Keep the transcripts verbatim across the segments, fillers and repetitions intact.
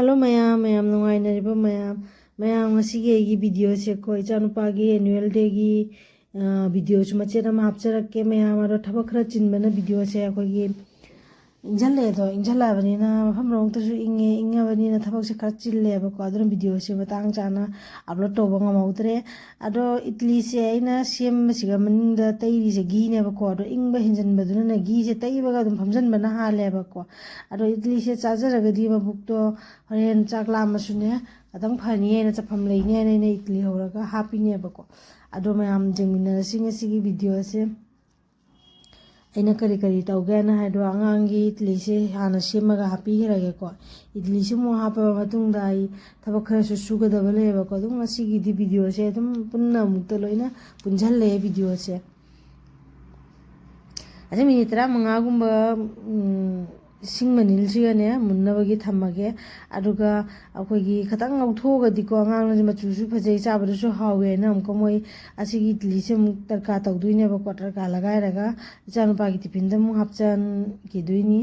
Hello ꯃꯌꯥꯝ, ꯃꯌꯥꯝ ꯅꯨꯡꯉꯥꯏꯅꯔꯤꯕ ꯃꯌꯥꯝ? ꯃꯌꯥꯝ, ꯉꯁꯤꯒꯤ ꯑꯩꯒꯤ ꯚꯤꯗꯤꯑꯣꯁꯦꯀꯣ, ꯏꯆꯥꯅꯨꯄꯥꯒꯤ ꯑꯦꯅꯨꯋꯦꯜ ꯗꯦꯒꯤ, ꯑ, ꯚꯤꯗꯤꯑꯣꯁꯨ ꯃꯆꯦꯠ ꯑꯃ ꯍꯥꯞꯆꯔꯛꯀꯦ ꯃꯌꯥꯝ꯫ ꯑꯗꯣ ꯊꯕꯛ ꯈꯔ ꯆꯤꯟꯕꯅ ꯚꯤꯗꯤꯑꯣꯁꯦ ꯑꯩꯈꯣꯏꯒꯤ ꯏꯪꯁꯜꯂꯛꯑꯦꯗꯣ, ꯏꯪꯁꯜꯂꯛꯑꯕꯅꯤꯅ ꯃꯐꯝ ꯂꯣꯝꯇꯁꯨ ꯏꯪꯉꯦ, ꯏꯪꯉꯕꯅꯤꯅ ꯊꯕꯛꯁꯦ ꯈꯔ ꯆꯤꯜꯂꯦꯕꯀꯣ, ꯑꯗꯨꯅ ꯚꯤꯗꯤꯑꯣꯁꯦ ꯃꯇꯥꯡ ꯆꯥꯅ ꯑꯞꯂꯣꯗ ꯇꯧꯕ ꯉꯝꯍꯧꯗ꯭ꯔꯦ꯫ ꯑꯗꯣ ꯏꯗꯂꯤꯁꯦ ꯑꯩꯅ ꯁꯦꯝꯕꯁꯤꯒ ꯃꯅꯤꯡꯗ ꯇꯩꯔꯤꯁꯦ ꯘꯤꯅꯦꯕꯀꯣ, ꯑꯗꯣ ꯏꯪꯕ ꯍꯦꯟꯖꯟꯕꯗꯨꯅꯅꯦ ꯘꯤꯁꯦ ꯇꯩꯕꯒ ꯑꯗꯨꯝ ꯐꯝꯖꯟꯕꯅ ꯍꯥꯜꯂꯦꯕꯀꯣ꯫ ꯑꯗꯣ ꯏꯗꯂꯤꯁꯦ ꯆꯥꯖꯔꯒꯗꯤ ꯃꯕꯨꯛꯇꯣ ꯍꯣꯔꯦꯟ ꯆꯥꯛ ꯂꯥꯝꯃꯁꯨꯅꯦ ꯈꯤꯇꯪ ꯐꯅꯤ ꯍꯥꯏꯅ, ꯆꯐꯝ ꯂꯩꯅꯤ ꯍꯥꯏꯅ ꯑꯩꯅ ꯏꯗꯂꯤ ꯍꯧꯔꯒ ꯍꯥꯞꯄꯤꯅꯦꯕꯀꯣ꯫ ꯑꯗꯣ ꯃꯌꯥꯝ ꯌꯦꯡꯃꯤꯟꯅꯔꯁꯤ ꯉꯁꯤꯒꯤ ꯚꯤꯗꯤꯑꯣꯁꯦ꯫ ꯑꯩꯅ ꯀꯔꯤ ꯀꯔꯤ ꯇꯧꯒꯦ ꯍꯥꯏꯅ ꯍꯥꯏꯗꯣ, ꯑꯉꯥꯡꯒꯤ ꯏꯗꯂꯤꯁꯦ ꯍꯥꯟꯅ ꯁꯦꯝꯃꯒ ꯍꯥꯞꯄꯤꯈ꯭ꯔꯒꯦꯀꯣ꯫ ꯏꯗꯂꯤꯁꯦ ꯑꯃꯨꯛ ꯍꯥꯞꯄꯕ ꯃꯇꯨꯡꯗ ꯑꯩ ꯊꯕꯛ ꯈꯔꯁꯨ ꯁꯨꯒꯗꯕ ꯂꯩꯌꯦꯕꯀꯣ꯫ ꯑꯗꯨꯝ ꯉꯁꯤꯒꯤꯗꯤ ꯚꯤꯗꯤꯑꯣꯁꯦ ꯑꯗꯨꯝ ꯄꯨꯟꯅ ꯑꯃꯨꯛꯇ ꯂꯣꯏꯅ ꯄꯨꯟꯁꯤꯜꯂꯦ ꯚꯤꯗꯤꯑꯣꯁꯦ꯫ ꯑꯗꯩ ꯃꯤꯅꯤꯠ ꯇꯔꯥꯃꯉꯥꯒꯨꯝꯕ, ꯎꯝ, ꯏꯁꯤꯡ ꯃꯅꯤꯜꯁꯤꯒꯅꯦ ꯃꯨꯟꯅꯕꯒꯤ ꯊꯝꯃꯒꯦ꯫ ꯑꯗꯨꯒ ꯑꯩꯈꯣꯏꯒꯤ ꯈꯤꯇꯪ ꯉꯧꯊꯣꯛꯑꯒꯗꯤꯀꯣ, ꯑꯉꯥꯡꯅꯁꯨ ꯃꯆꯨꯁꯨ ꯐꯖꯩ, ꯆꯥꯕꯗꯁꯨ ꯍꯥꯎꯋꯦꯅ ꯑꯃꯨꯛꯀ ꯃꯣꯏ ꯑꯁꯤꯒꯤ ꯏꯗꯂꯤꯁꯦ ꯑꯃꯨꯛ ꯇꯔꯀꯥ ꯇꯧꯗꯣꯏꯅꯦꯕꯀꯣ꯫ ꯇꯔꯀꯥ ꯂꯒꯥꯏꯔꯒ ꯏꯆꯥꯅꯨꯄꯥꯒꯤ ꯇꯤꯐꯤꯟꯗ ꯑꯃꯨꯛ ꯍꯥꯞꯆꯟꯈꯤꯗꯣꯏꯅꯤ꯫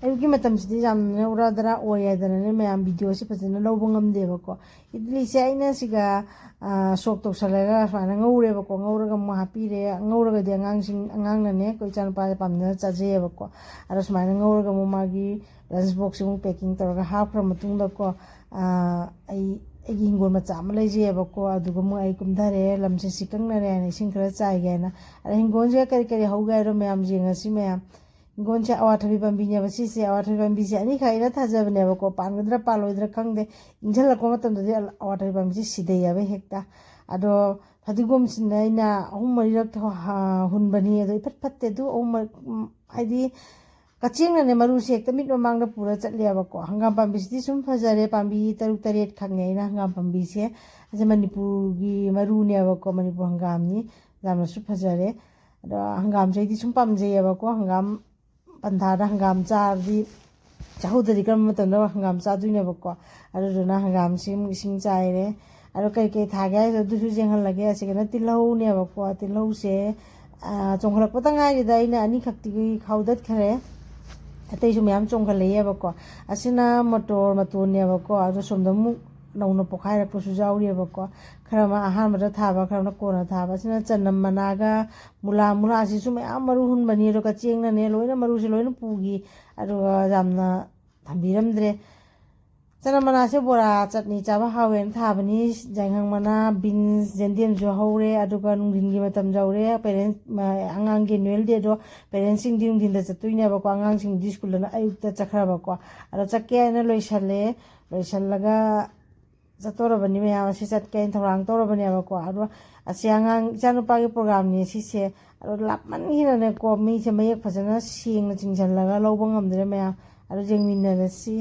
ꯑꯌꯨꯛꯀꯤ ꯃꯇꯝꯁꯤꯗꯤ ꯌꯥꯝꯅ ꯎꯔꯥ ꯗꯔꯥ ꯑꯣꯏ ꯍꯥꯏꯗꯅꯅꯦ ꯃꯌꯥꯝ ꯚꯤꯗꯤꯑꯣꯁꯦ ꯐꯖꯅ ꯂꯧꯕ ꯉꯝꯗꯦꯕꯀꯣ꯫ ꯏꯗꯂꯤꯁꯦ ꯑꯩꯅ ꯁꯤꯒ, ꯑ, ꯁꯣꯛ ꯇꯧꯁꯜꯂꯒ ꯁꯨꯃꯥꯏꯅ ꯉꯧꯔꯦꯕꯀꯣ꯫ ꯉꯧꯔꯒ ꯑꯃꯨꯛ ꯍꯥꯞꯄꯤꯔꯦ꯫ ꯉꯧꯔꯒꯗꯤ ꯑꯉꯥꯡꯁꯤꯡ, ꯑꯉꯥꯡꯅꯅꯦ, ꯑꯩꯈꯣꯏ ꯏꯆꯥꯅꯨꯄꯥꯁꯦ ꯄꯥꯝꯖꯅ ꯆꯥꯖꯩꯌꯦꯕꯀꯣ꯫ ꯑꯗꯣ ꯁꯨꯃꯥꯏꯅ ꯉꯧꯔꯒ ꯑꯃꯨꯛ ꯃꯥꯒꯤ ꯂꯟꯁ ꯕꯣꯛꯁꯁꯦ ꯑꯃꯨꯛ ꯄꯦꯀꯤꯡ ꯇꯧꯔꯒ ꯍꯥꯞꯈ꯭ꯔ ꯃꯇꯨꯡꯗꯀꯣ, ꯑ, ꯑꯩ, ꯑꯩꯒꯤ ꯍꯤꯡꯒꯣꯜ ꯃꯆꯥ ꯑꯃ ꯂꯩꯖꯩꯌꯦꯕꯀꯣ꯫ ꯑꯗꯨꯒ ꯑꯃꯨꯛ ꯑꯩ ꯀꯨꯝꯊꯔꯦ꯫ ꯂꯝꯁꯦ ꯁꯤꯀꯪꯅꯔꯦ ꯍꯥꯏꯅ ꯏꯁꯤꯡ ꯈꯔ ꯆꯥꯏꯒꯦ ꯍꯥꯏꯅ꯫ ꯑꯗ ꯍꯤꯡꯒꯣꯜꯁꯤꯗ ꯀꯔꯤ ꯀꯔꯤ ꯍꯧꯒꯦ ꯍꯥꯏꯔꯣ ꯃꯌꯥꯝ ꯌꯦꯡꯉꯁꯤ ꯃꯌꯥꯝ꯫ ꯍꯤꯡꯒꯣꯜꯁꯦ ꯑꯋꯥꯊꯕꯤ ꯄꯥꯝꯕꯤꯅꯦꯕ ꯁꯤꯁꯦ꯫ ꯑꯋꯥꯊꯕꯤ ꯄꯥꯝꯕꯤꯁꯦ ꯑꯅꯤꯈꯛ ꯑꯩꯅ ꯊꯥꯖꯕꯅꯦꯕꯀꯣ꯫ ꯄꯥꯟꯒꯗ꯭ꯔꯥ ꯄꯥꯜꯂꯣꯏꯗ꯭ꯔꯥ ꯈꯪꯗꯦ꯫ ꯏꯪꯁꯜꯂꯛꯄ ꯃꯇꯝꯗꯗꯤ ꯑꯋꯥꯊꯕꯤ ꯄꯥꯝꯕꯤꯁꯦ ꯁꯤꯗꯩꯌꯦꯕ ꯍꯦꯛꯇ꯫ ꯑꯗꯣ ꯐꯗꯤꯒꯣꯝꯁꯤꯅ ꯑꯩꯅ ꯑꯍꯨꯝ ꯃꯔꯤꯔꯛ ꯊ-, ꯍꯥ-, ꯍꯨꯟꯕꯅꯤ꯫ ꯑꯗꯣ ꯏꯐꯠ ꯐꯠꯇꯦ꯫ ꯑꯗꯨ ꯑꯍꯨꯝ ꯃꯔꯤ-, ꯎꯝ, ꯍꯥꯏꯗꯤ ꯀꯛꯆꯦꯡꯅꯅꯦ ꯃꯔꯨꯁꯦ ꯍꯦꯛꯇ ꯃꯤꯠ ꯃꯃꯥꯡꯗ ꯄꯨꯔ ꯆꯠꯂꯦꯕꯀꯣ꯫ ꯍꯪꯒꯥꯝ ꯄꯥꯝꯕꯤꯁꯤꯗꯤ ꯁꯨꯝ ꯐꯖꯔꯦ꯫ ꯄꯥꯝꯕꯤ ꯇꯔꯨꯛ ꯇꯔꯦꯠ ꯈꯛꯅꯦ ꯑꯩꯅ ꯍꯪꯒꯥꯝ ꯄꯥꯝꯕꯤꯁꯦ꯫ ꯑꯁꯤ ꯃꯅꯤꯄꯨꯔꯒꯤ ꯃꯔꯨꯅꯦꯕꯀꯣ, ꯃꯅꯤꯄꯨꯔ ꯍꯪꯒꯥꯝꯅꯤ꯫ ꯌꯥꯝꯅꯁꯨ ꯐꯖꯔꯦ꯫ ꯑꯗꯣ ꯍꯪꯒꯥꯝꯁꯦ ꯑꯩꯗꯤ ꯁꯨꯝ ꯄꯥꯝꯖꯩꯌꯦꯕꯀꯣ꯫ ꯍꯪꯒꯥꯝ ꯄꯟꯊꯥꯗ ꯍꯪꯒꯥꯝ ꯆꯥꯔꯗꯤ, ꯆꯥꯍꯧꯗ꯭ꯔꯗꯤ ꯀꯔꯝꯕ ꯃꯇꯝꯗ ꯍꯪꯒꯥꯝ ꯆꯥꯗꯣꯏꯅꯣꯕꯀꯣ? ꯑꯗꯨꯗꯨꯅ ꯍꯪꯒꯥꯝꯁꯤ ꯑꯃꯨꯛ ꯏꯁꯤꯡ ꯆꯥꯏꯔꯦ꯫ ꯑꯗꯣ ꯀꯩꯀꯩ ꯊꯥꯒꯦ ꯍꯥꯏꯗꯣ ꯑꯗꯨꯁꯨ ꯌꯦꯡꯍꯜꯂꯒꯦ꯫ ꯑꯁꯤꯒꯅ ꯇꯤꯜꯍꯧꯅꯦꯕꯀꯣ꯫ ꯇꯤꯜꯍꯧꯁꯦ, ꯑ, ꯆꯣꯡꯈꯠꯂꯛꯄꯗ ꯉꯥꯏꯔꯤꯗ, ꯑꯩꯅ ꯑꯅꯤꯈꯛꯇꯤ ꯈꯥꯎꯗꯠꯈ꯭ꯔꯦ꯫ ꯑꯇꯩꯁꯨ ꯃꯌꯥꯝ ꯆꯣꯡꯈꯠꯂꯛꯑꯦꯕꯀꯣ꯫ ꯑꯁꯤꯅ ꯃꯣꯇꯣꯔ ꯃꯇꯣꯟꯅꯦꯕꯀꯣ꯫ ꯑꯗꯣ ꯁꯣꯝꯗ ꯑꯃꯨꯛ ꯅꯧꯅ ꯄꯣꯛꯈꯥꯏꯔꯛꯄꯁꯨ ꯌꯥꯎꯔꯤꯑꯕꯀꯣ꯫ ꯈꯔ ꯑꯃ ꯑꯍꯥꯟꯕꯗ ꯊꯥꯕ, ꯈꯔ ꯑꯃꯅ ꯀꯣꯟꯅ ꯊꯥꯕ꯫ ꯑꯁꯤꯅ ꯆꯅꯝ ꯃꯅꯥꯒ ꯃꯨꯂꯥ, ꯃꯨꯂꯥꯁꯤꯁꯨ ꯃꯌꯥꯝ ꯃꯔꯨ ꯍꯨꯟꯕꯅꯤ, ꯑꯗꯨꯒ ꯆꯦꯡꯅꯅꯦ ꯂꯣꯏꯅ, ꯃꯔꯨꯁꯦ ꯂꯣꯏꯅ ꯄꯨꯈꯤ꯫ ꯑꯗꯨꯒ ꯌꯥꯝꯅ ꯊꯝꯕꯤꯔꯝꯗ꯭ꯔꯦ꯫ ꯆꯅꯝ ꯃꯅꯥꯁꯦ ꯕꯣꯔꯥ ꯆꯠꯅꯤ ꯆꯥꯕ ꯍꯥꯎꯋꯦꯅ ꯊꯥꯕꯅꯤ꯫ ꯌꯥꯏꯉꯪ ꯃꯅꯥ, ꯕꯤꯟꯁ, ꯌꯦꯟꯗꯦꯝꯁꯨ ꯍꯧꯔꯦ꯫ ꯑꯗꯨꯒ ꯅꯨꯡꯊꯤꯟꯒꯤ ꯃꯇꯝ ꯌꯧꯔꯦ꯫ ꯄꯦꯔꯦꯟ-, ꯃ-, ꯑꯉꯥꯡꯒꯤ ꯑꯦꯅꯨꯋꯦꯜ ꯗꯦꯗꯣ ꯄꯦꯔꯦꯟꯁꯁꯤꯡꯗꯤ ꯅꯨꯡꯊꯤꯟꯗ ꯆꯠꯇꯣꯏꯅꯦꯕꯀꯣ꯫ ꯑꯉꯥꯡꯁꯤꯡꯗꯤ ꯁ꯭ꯀꯨꯜꯗꯅ ꯑꯌꯨꯛꯇ ꯆꯠꯈ꯭ꯔꯕꯀꯣ꯫ ꯑꯗꯣ ꯆꯠꯀꯦ ꯍꯥꯏꯅ ꯂꯣꯏꯁꯜꯂꯦ꯫ ꯂꯣꯏꯁꯜꯂꯒ ꯆꯠꯇꯧꯔꯕꯅꯤ ꯃꯌꯥꯝ꯫ ꯑꯁꯤ ꯆꯠꯀꯦ ꯍꯥꯏꯅ ꯊꯧꯔꯥꯡ ꯇꯧꯔꯕꯅꯦꯕꯀꯣ꯫ ꯑꯗꯣ ꯑꯁꯤ ꯑꯉꯥꯡ ꯏꯆꯥꯅꯨꯄꯥꯒꯤ ꯄ꯭ꯔꯣꯒꯥꯝꯅꯤ ꯁꯤꯁꯦ꯫ ꯑꯗꯣ ꯂꯥꯞꯃꯟꯈꯤꯗꯅꯀꯣ, ꯃꯤꯁꯦ ꯃꯌꯦꯛ ꯐꯖꯅ ꯁꯦꯡꯅ ꯆꯤꯡꯁꯤꯜꯂꯒ ꯂꯧꯕ ꯉꯝꯗ꯭ꯔꯦ ꯃꯌꯥꯝ꯫ ꯑꯗꯨ ꯌꯦꯡꯃꯤꯟꯅꯔꯁꯤ꯫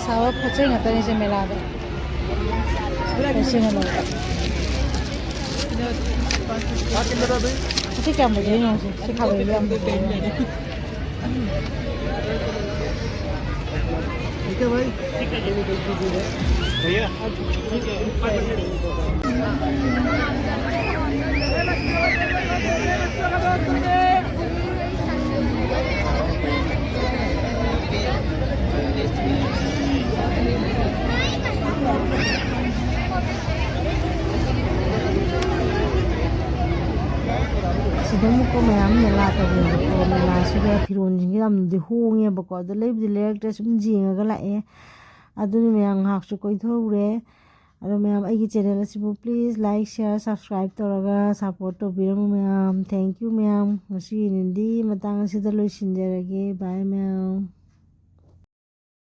ꯁꯥꯕ ꯄꯣꯠ ꯆꯩ ꯉꯥꯛꯇꯅꯤꯁꯦ ꯃꯦꯂꯥꯗ꯫ ꯄꯣꯠ ꯆꯩ ꯉꯥꯛꯇ꯫ ꯉꯁꯤ ꯀꯌꯥꯝ ꯐꯖꯩ ꯌꯦꯡꯉꯨꯁꯦ꯫ ꯁꯤ ꯈꯥꯕꯩꯁꯦ ꯌꯥꯝ ꯐꯖꯩ꯫ ꯁꯤꯗ ꯑꯃꯨꯛꯀ ꯃꯌꯥꯝ ꯃꯦꯂꯥ ꯇꯧꯋꯦꯕꯀꯣ꯫ ꯃꯦꯂꯥꯁꯤꯗ ꯐꯤꯔꯣꯟꯁꯤꯡꯁꯦ ꯌꯥꯝꯅꯗꯤ ꯍꯣꯡꯉꯦꯕꯀꯣ꯫ ꯑꯗꯣ ꯂꯩꯕꯨꯗꯤ ꯂꯩꯔꯛꯇ꯭ꯔꯦ, ꯁꯨꯝ ꯌꯦꯡꯉꯒ ꯂꯥꯛꯑꯦ꯫ ꯑꯗꯨꯅ ꯃꯌꯥꯝ ꯉꯥꯏꯍꯥꯛꯁꯨ ꯀꯣꯏꯊꯣꯛꯎꯔꯦ꯫ ꯑꯗꯣ ꯃꯌꯥꯝ, ꯑꯩꯒꯤ channel ꯑꯁꯤꯕꯨ please like, share, subscribe ꯇꯧꯔꯒ support ꯇꯧꯕꯤꯔꯝꯃꯨ ꯃꯌꯥꯝ꯫ Thank you ꯃꯌꯥꯝ꯫ ꯉꯁꯤꯒꯤꯗꯤ ꯃꯇꯥꯡ ꯑꯁꯤꯗ ꯂꯣꯏꯁꯤꯟꯖꯔꯒꯦ꯫ Bye ꯃꯌꯥꯝ꯫